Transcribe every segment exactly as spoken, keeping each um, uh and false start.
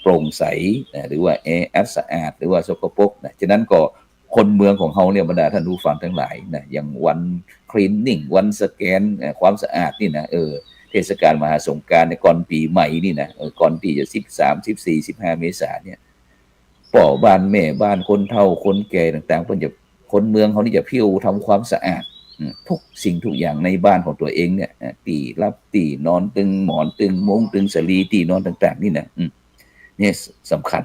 ปร่งใสนะ หรือว่าแออัดสะอาด หรือว่าสกปรกนะ ฉะนั้นก็คนเมืองของเฮาเนี่ย บรรดาท่านผู้ฟังทั้งหลายนะ อย่างวันคลีนนิ่ง วันสแกน เอ่อ ความสะอาดนี่นะ เออ เทศกาลมหาสงกรานต์เนี่ย ก่อนปี๋ใหม่นี่นะ เออ ก่อนตี้จะสิบสาม สิบสี่ สิบห้า เมษาเนี่ย ป้อบ้านแม่บ้าน คนเฒ่าคนแก่ต่างๆ เปิ้นจะ คนเมืองเฮานี่จะเพี้ยวทำความสะอาด อืม ทุกสิ่งทุกอย่างในบ้านของตั๋วเองเนี่ย อ่า ตี้หลับตี้นอน ตึงหมอน ตึงมุ้ง ตึงสะหลี ตี้นอนต่างๆ นี่นะ อืม เนี่ยสำคัญ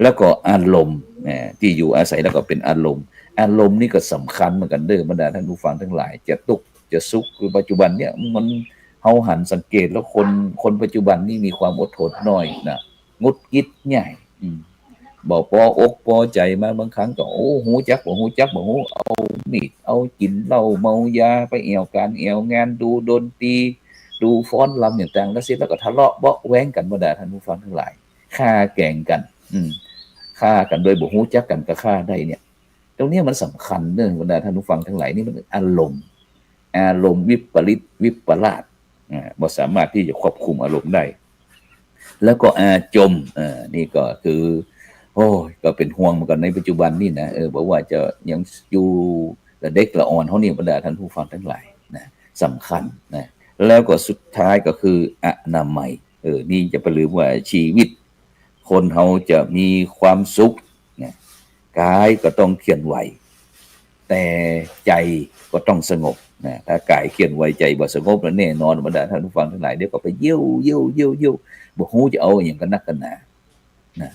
แล้วก็อารมณ์ อ่า ตี้อยู่อาศัย แล้วก็เป๋นอารมณ์ อารมณ์นี่ก็สำคัญเหมือนกั๋นเด้อ บรรดาท่านผู้ฟังทั้งหลาย จะตุ๊กข์จะสุข คือปัจจุบันเนี่ยมัน เฮาหันสังเกตแล้วคน คนปัจจุบันนี่มีความอดทนน้อยนะ หงุดหงิดง่าย อืม บ่ปออกปอใจ๋มา บางครั้งก็ โอ้ ฮู้จักบ่ฮู้จักบ่ฮู้ เอามีด เอากิ๋นเหล้าเมายา ไปแอ่วก๋านแอ่วงาน ดูดนตรี ดูฟ้อนรำอย่างต่าง แล้วเสร็จแล้วก็ทะเลาะเบาะแว้งกั๋น บรรดาท่านผู้ฟังทั้งหลาย ฆ่าแก๋งกั๋น อืม ฆ่ากั๋นโดยบ่ฮู้จักกั๋นก็ฆ่าได้เนี่ย ตรงเนี้ยมันสำคัญเนอะ บรรดาท่านผู้ฟังทั้งหลาย นี่มันอารมณ์ อารมณ์วิปริตวิปลาส อ่า บ่สามารถตี้จะควบคุมอารมณ์ได้ แล้วก็อาจม เอ่อ นี่ก็คือ โอ้ย ก็เป๋นห่วงเหมือนกั๋นในปัจจุบันนี่นะ เออ บ่ว่าจะยังอยู่ละเด็กละอ่อนเฮานี่ บรรดาท่านผู้ฟังทั้งหลายนะ สำคัญนะ แล้วก็สุดท้ายก็คืออนามัย เออ นี่จะไปลืมว่าชีวิต คนเฮาจะมีความสุขนะ ก๋ายก็ต้องเคลื่อนไหว แต่ใจ๋ก็ต้องสงบนะ ถ้าก๋ายเคลื่อนไหว ใจ๋บ่สงบแล้วแน่นอน บรรดาท่านผู้ฟังทั้งหลาย เดี๋ยวก็ไปเยี่ยว เยี่ยว เยี่ยว เยี่ยว บ่ฮู้จะเอาอะหยังกั๋นนักกั๋นหนานะ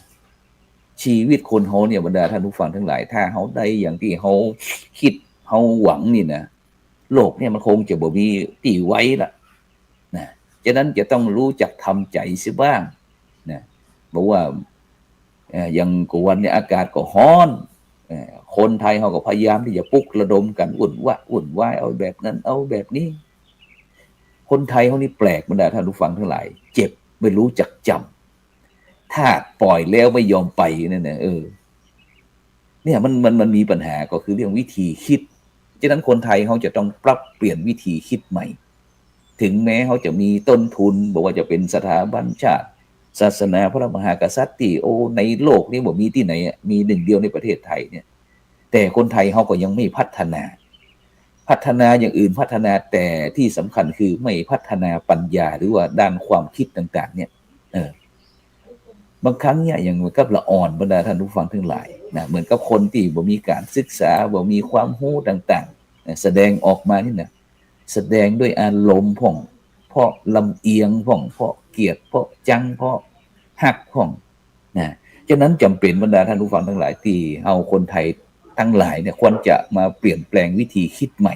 ชีวิตคนเฮาเนี่ย บรรดาท่านผู้ฟังทั้งหลาย ถ้าเฮาได้อย่างตี้เฮาคิด เฮาหวังนี่นะ โลกเนี่ยมันคงจะบ่มีตี้ไว้ละ นะ ฉะนั้นจะต้องฮู้จักทำใจ๋เสียบ้างนะ บอกว่า เอ่อ อย่างกั๋ววันเนี่ยอากาศก็ฮ้อน เอ่อ คนไทยเฮาก็พยายามตี้จะปลุกระดมกั๋น วุ่นวะ วุ่นวาย เอาแบบนั้น เอาแบบนี้ คนไทยเฮานี่แปลก บรรดาท่านผู้ฟังทั้งหลาย เจ็บไม่ฮู้จักจ๋ำ ถ้าปล่อยแล้วไม่ยอมไปนั่นนะ เออ เนี่ยมัน มัน มันมีปัญหาก็คือเรื่องวิธีคิด ฉะนั้นคนไทยเฮาจะต้องปรับเปลี่ยนวิธีคิดใหม่ ถึงแม้เฮาจะมีต้นทุน บ่ว่าจะเป๋นสถาบันชาติ ศาสนาพระมหากษัตริย์ตี้ โอ้ ในโลกนี้บ่มีตี้ไหนอะ มีหนึ่งเดียวในประเทศไทยเนี่ย แต่คนไทยเฮาก็ยังไม่พัฒนา พัฒนาอย่างอื่นพัฒนา แต่ที่สำคัญคือไม่พัฒนาปัญญาหรือว่าด้านความคิดต่างๆ เนี่ย เออ บางครั้งเนี่ยอย่างเหมือนกับละอ่อน บรรดาท่านผู้ฟังทั้งหลายนะ เหมือนกับคนตี้บ่มีก๋านศึกษา บ่มีความฮู้ต่างๆ นะ แสดงออกมานี่นะ แสดงด้วยอารมณ์พ่อง เพราะลำเอียงพ่อง เพราะเกลียด เพราะจัง เพราะฮักพ่องนะ ฉะนั้นจ๋ำเป๋น บรรดาท่านผู้ฟังทั้งหลาย ตี้เฮาคนไทยทั้งหลายเนี่ยควรจะมาเปลี่ยนแปลงวิธีคิดใหม่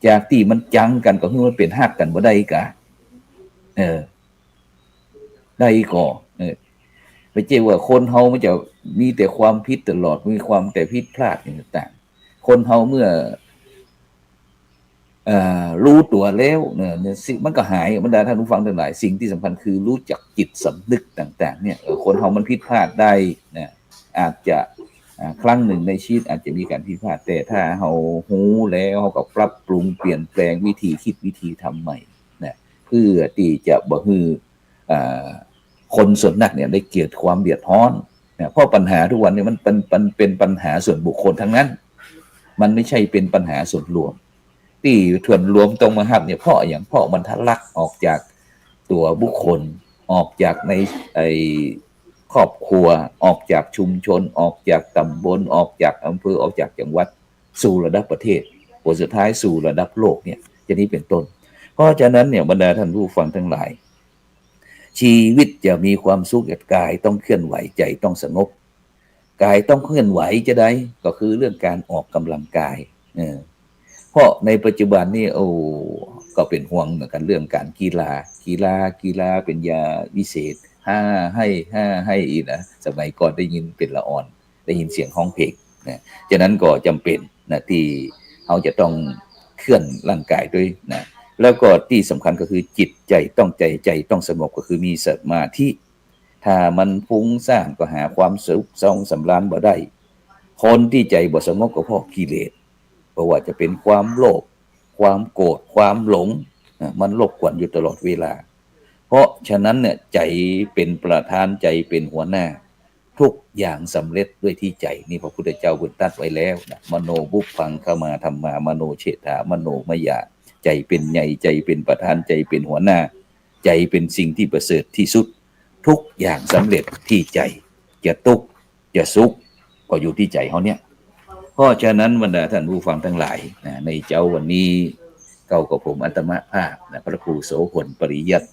จากตี้มันจังกั๋นก็หื้อมันเป๋นฮักกั๋นบ่ได้กา เออ ได้ก่อ เออ บ่ใจ้ว่าคนเฮามันจะมีแต่ความผิดตลอด มีความแต่ผิดพลาดอย่างต่างๆ คนเฮาเมื่อ เอ่อ ฮู้ตั๋วแล้วเนี่ย เนี่ย สิ่งมันก็หาย บรรดาท่านผู้ฟังทั้งหลาย สิ่งตี้สำคัญคือฮู้จักจิตสำนึกต่างๆ เนี่ย เออ คนเฮามันผิดพลาดได้นะ อาจจะ อ่า ครั้งหนึ่งในชีวิตอาจจะมีก๋านผิดพลาด แต่ถ้าเฮาฮู้แล้ว เฮาก็ปรับปรุงเปลี่ยนแปลงวิธีคิดวิธีทำใหม่นะ เพื่อตี้จะบ่หื้อ อ่า คนส่วนนักเนี่ยได้เกิดความเดือดฮ้อนนะ เพราะปัญหาทุกวันนี้มันเป๋น มันเป๋นปัญหาส่วนบุคคลทั้งนั้น มันไม่ใช่เป๋นปัญหาส่วนรวม ตี้ส่วนรวมต้องมาฮับเนี่ย เพราะอะหยัง เพราะมันทะลักออกจากตั๋วบุคคล ออกจากในไอ้ครอบครัว ออกจากชุมชน ออกจากตำบล ออกจากอำเภอ ออกจากจังหวัด สู่ระดับประเทศ ผลสุดท้ายสู่ระดับโลกเนี่ย จะนี้เป๋นต้น เพราะฉะนั้นเนี่ย บรรดาท่านผู้ฟังทั้งหลาย ชีวิตจะมีความสุข ก๋ายต้องเคลื่อนไหว ใจ๋ต้องสงบ ก๋ายต้องเคลื่อนไหวจะได้ ก็คือเรื่องก๋านออกก๋ำลังกาย เออ เพราะในปัจจุบันนี่ โอ้ ก็เป๋นห่วงเหมือนกั๋นเรื่องก๋านกีฬา กีฬา กีฬาเป๋นยาวิเศษ ฮ่าไฮ่ ฮ่าไฮ่ อี้นะ สมัยก่อนได้ยินเป๋นละอ่อน ได้ยินเสียงฮ้องเพลงนะ ฉะนั้นก็จ๋ำเป๋นนะ ตี้เฮาจะต้องเคลื่อนร่างกายด้วยนะ แล้วก็ตี้สำคัญก็คือจิตใจ๋ต้อง ใจ๋ ใจ๋ต้องสงบ ก็คือมีสมาธิ ถ้ามันฟุ้งซ่านก็หาความสุขสองสำราญบ่ได้ คนตี้ใจ๋บ่สงบก็เพราะกิเลส บ่ว่าจะเป๋นความโลภ ความโกรธ ความหลงนะ มันรบกวนอยู่ตลอดเวลา เพราะฉะนั้นเนี่ย ใจ๋เป๋นประธาน ใจ๋เป๋นหัวหน้า ทุกอย่างสำเร็จด้วยที่ใจ๋ นี่พระพุทธเจ้าเปิ้นตรัสไว้แล้วนะ มโนปุพพัง ขมาธัมมา มโนเชฏฐา มโนมยา ใจ๋เป๋นใหญ่ ใจ๋เป๋นประธาน ใจ๋เป๋นหัวหน้า ใจ๋เป๋นสิ่งที่ประเสริฐที่สุด ทุกอย่างสำเร็จที่ใจ๋ จะตุ๊กข์ จะสุข ก็อยู่ที่ใจ๋เฮาเนี่ย เพราะฉะนั้นบรรดาท่านผู้ฟังตังหลายนะ ในเจ๊าวันนี้ เก้ากับผมอาตมาภาพนะ พระครูโสภณ ปริยัติ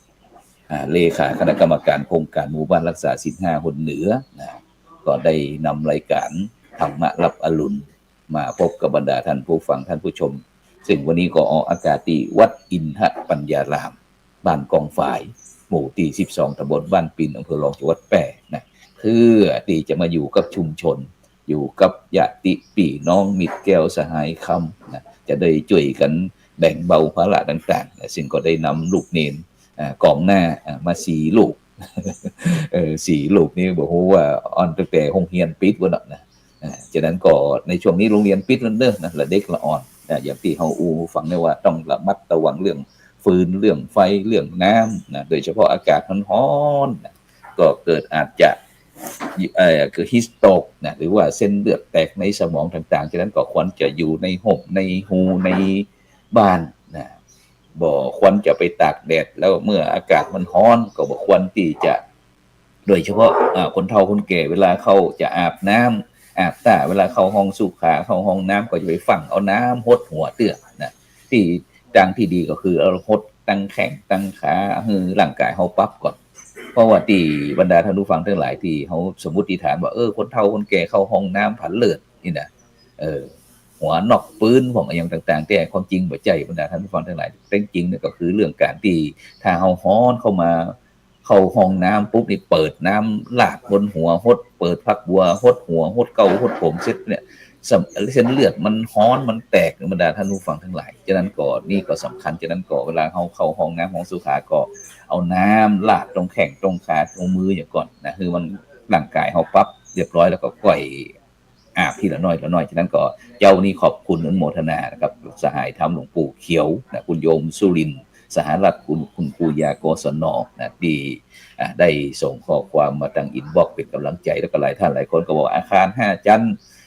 อ่า เลขาคณะกรรมการโครงการหมู่บ้านรักษาศีลห้าหนเหนือนะ ก็ได้นำรายการธรรมะรับอรุณ มาพบกับบรรดาท่านผู้ฟังท่านผู้ชม ซึ่งวันนี้ก็ออกอากาศตี้วัดอินทปัญญาราม บ้านกองฝาย หมู่ตี้สิบสอง ตำบลบ้านปิน อำเภอรอง จังหวัดแป้นะ เพื่อตี้จะมาอยู่กับชุมชน อยู่กับญาติปี้น้องมิตรแก้วสหายคำนะ จะได้จ้วยกั๋นแบ่งเบาภาระต่างๆนะ ซึ่งก็ได้นำลูกเณร อ่า กองหน้า อ่า มาสี่ลูก เออ สี่ลูกนี่บ่ฮู้ว่าอ่อนตั้งแต่โฮงเฮียนปิดบ่เนาะนะ อ่า ฉะนั้นก็ในช่วงนี้โฮงเฮียนปิดแล้วเนาะนะ ละเด็กละอ่อนนะ อย่างตี้เฮาอู้ฟังเนี่ยว่าต้องระมัดระวังเรื่องฟืน เรื่องไฟ เรื่องน้ำนะ โดยเฉพาะอากาศฮ้อนๆนะ ก็เกิดอาจจะ เอ่อ คือ heat stroke นะ หรือว่าเส้นเลือดแตกในสมองต่างๆ ฉะนั้นก็ควรจะอยู่ในฮ่มในฮูในบ้านนะ บ่ควรจะไปตากแดด แล้วเมื่ออากาศมันฮ้อนก็บ่ควรตี้จะ โดยเฉพาะ อ่า คนเฒ่าคนแก่ เวลาเขาจะอาบน้ำอาบต้า เวลาเข้าห้องสุขา เข้าห้องน้ำ ก็จะไปฟั่งเอาน้ำหดหัวเตื้อนะ ตี้ ตางตี้ดีก็คือเอาหดตังแข้งตังขา หื้อร่างกายเฮาปรับก่อน เพราะว่าตี้บรรดาท่านผู้ฟังตังหลายตี้เฮาสมมุติฐานว่า เออ คนเฒ่าคนแก่เข้าห้องน้ำผลันเลิดนี่นะ เออ หัวนอกปื๊น พวกอะหยังต่างๆ แต่ความจริงบ่ใจ้ บรรดาท่านผู้ฟังตังหลาย แต่จริงๆ เนี่ยก็คือเรื่องก๋านตี้ ถ้าเฮาฮ้อนเข้ามา เข้าห้องน้ำปุ๊บนี่ เปิดน้ำราดบนหัว หด เปิดฝักบัว หดหัว หดเก๊า หดผมเสร็จเนี่ย เส้น เส้นเลือดมันฮ้อน มันแตก บรรดาท่านผู้ฟังตังหลาย ฉะนั้นก็นี่ก็สำคัญ ฉะนั้นก็เวลาเฮาเข้าห้องน้ำห้องสุขาก็เอาน้ำราดตรงแข้งตรงขาตรงมือหยังก่อนนะ หื้อมันร่างกายเฮาปรับเรียบร้อยแล้วก็ก่อย อาบทีละน้อยละน้อย ฉะนั้นก็เจ๊านี้ขอบคุณอนุโมทนานะครับ สหายธรรมหลวงปู่เขียวนะ คุณโยมสุรินทร์ สหรัฐ คุณ คุณครูยา กศน นะ ตี้ อ่า ได้ส่งข้อความมาตาง inbox เป๋นก๋ำลังใจ๋ แล้วก็หลายท่านหลายคนก็บอกว่าอาคารห้าชั้น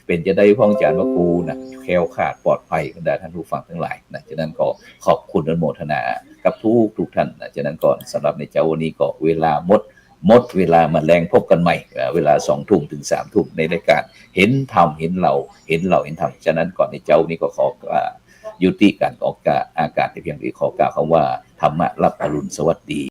เป๋นจาใดพ่องจารย์พระครูนะ แคล้วคลาดปลอดภัย บรรดาท่านผู้ฟังตังหลายนะ ฉะนั้นก็ขอบคุณอนุโมทนากับทุกๆ ท่านนะ ฉะนั้นก็สำหรับในเจ๊าวันนี้ก็เวลาหมด หมดเวลา มื้อแลงพบกั๋นใหม่ เอ่อ เวลาสองทุ่มเถิงสามทุ่ม ในรายการเห็นธรรมเห็นเรา เห็นเราเห็นธรรม ฉะนั้นก็ในเจ๊านี้ก็ขอ อ่า ยุติก๋านออกอากาศแต่เพียงเท่านี้ ขอกล่าวคำว่าธรรมะรับอรุณสวัสดี